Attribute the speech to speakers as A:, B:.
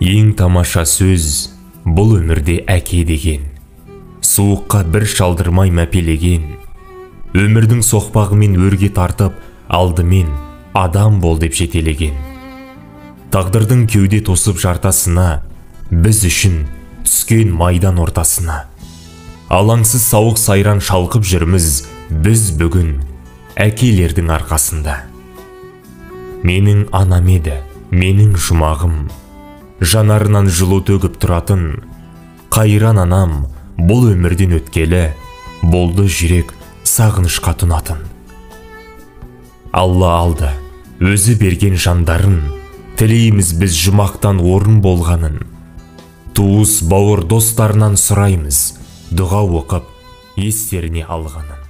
A: Ең тамаша сөз бұл өмірде әке деген. Суыққа бір шалдырмай мәпелеген. Өмірдің соқпағымен өрге тартып, алдымен адам бол деп жетелеген. Тағдырдың кеуде тосып жартасына, біз үшін түскен майдан ортасына. Алаңсыз сауық сайран шалқып жүрміз біз бүгін әкелердің арқасында. Менің анам еді, менің жұмағым, жанарынан жылу төгіп тұратын. Қайран анам бұл өмірден өткелі, болды жүрек сағынышқа тұнатын. Алла алды өзі берген жандарын, тілейміз біз жұмақтан орын болғанын. Туыс бауыр достарынан сұраймыз, дұға оқып естеріне алғанын.